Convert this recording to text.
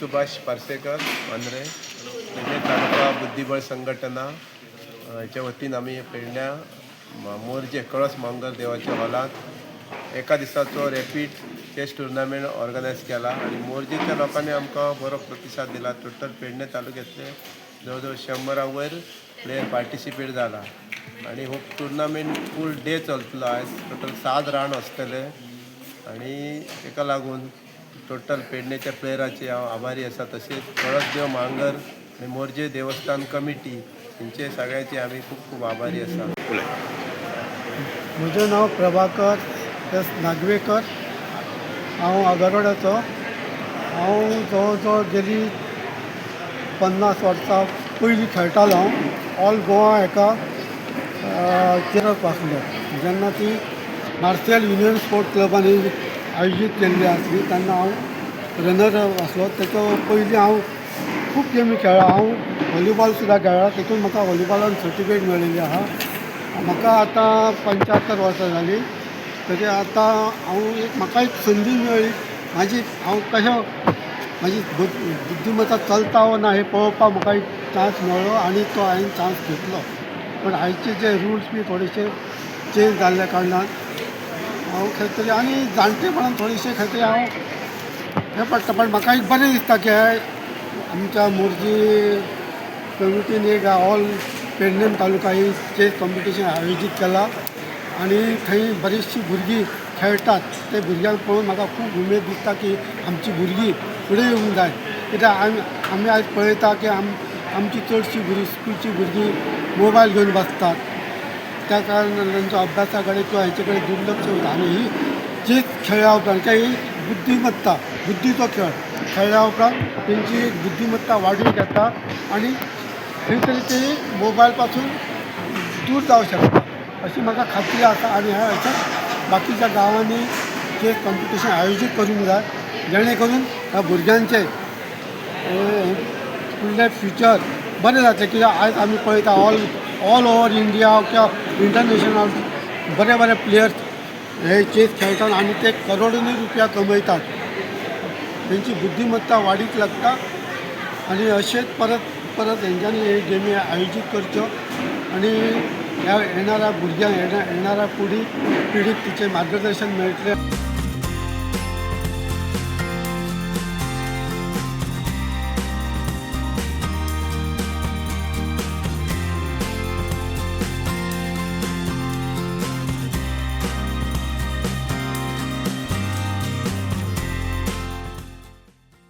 सुभाष पार्सेकर, मांद्रे, पेडणे तालुका बुद्धिबळ संघटना हेच्या वतीन आमी पेडण्या मोरजे कळस मांगर देवाच्या हॉलांत एका दिसाचो रॅपीड चेस टुर्नामेंट ऑर्गनायज केला आनी मोरजेच्या लोकांनी आमकां बरो प्रतिसाद दिला. टोटल पेडणे तालुक्यांतले जवळ जवळ 100 वयर प्लेयर पार्टिसिपेट जाला आनी हो टुर्नामेंट फूल डे चलतलो. आयज टोटल 7 रावंड आसतले आनी ताका लागून टोटल पेडणेच्या प्लेयराचे हांव आभारी आसा. तशेंच कळसदेव मांगर आनी मोरजे देवस्थान कमिटी हेंचे सगळ्यांचे आमी खूब खूब आभारी आसा. म्हजें नांव प्रभाकर एस नागवेकर. हांव आगरवाड्याचो. हांव जवळ जवळ गेली 50 वर्सां पयलीं खेळटालो. हांव ऑल गोवा हेका चिरप आसलो. जेन्ना ती मार्सेल युनियन स्पोर्ट क्लबांनी आयोजीत केल्ली आसली तेन्ना हांव रनर आसलो. तेच्या पयलीं हांव खूब गेमी खेळ्ळा. हांव व्हॉलीबॉल सुद्दां खेळ्ळा. तितून म्हाका व्हॉलीबॉलान सर्टिफिकेट मेळिल्ली आहा. म्हाका आतां 75 वर्सां जालीं, तरी आतां हांव एक म्हाका एक संदी मेळ्ळी. म्हाजी हांव कशें म्हाजी बुद्धिमत्ता चलता वो ना हें पळोवपाक म्हाका एक चान्स मेळ्ळो आनी तो हांवें चान्स घेतलो. पूण आयचे जे रुल्स बी थोडेशे चेंज जाल्ल्या कारणान हांव खंय तरी आनी जाणटेपणान थोडेशें खंय तरी हांव हें पडटा, पण म्हाका एक बरें दिसता की आमच्या मोरजी कमिटीन एक ऑल पेडणेम तालुका ही चेस कॉम्पिटिशन आयोजीत केला आनी थंय बरीचशीं भुरगीं खेळटात. ते भुरग्यांक पळोवन म्हाका खूब उमेद दिसता की आमची भुरगीं फुडें येवंक जाय, कित्याक आमी आयज पळयता की आमची चडशीं भुरगीं, स्कुलचीं भुरगीं मोबायल घेवन बसतात. त्या कारणान तांचो अभ्यासा कडेन किंवा हेचे कडेन दुर्लक्ष वता आनी ही चेस खेळ्ळ्या उपरांत, कित्याक ही बुद्धिमत्ता, बुद्धीचो खेळ खेळ्ळ्या उपरांत तेंची एक बुद्धिमत्ता वाडीक येता आनी खंय तरी ते मोबायल पासून दूर जावं शकता अशी म्हाका खात्री आसा. आनी हें अशेंच बाकीच्या गांवांनी चेस कॉम्पिटिशन आयोजीत करूंक जाय, जेणे करून ह्या भुरग्यांचे फुडलें फ्युचर बरें जातलें. कित्याक आयज आमी पळयता ऑल ओवर इंडिया किंवा इंटरनॅशनल बरे बरे प्लेयर्स हे चेस खेळटात आनी ते करोडोनी रुपया कमयतात. तेंची बुद्धिमत्ता वाडीक लागता आनी अशेंच परत परत हेंच्यांनी हे गेमी आयोजीत करच्यो आनी ह्या येणाऱ्या भुरग्यांक, येणाऱ्या पिढीक तिचें मार्गदर्शन मेळटलें.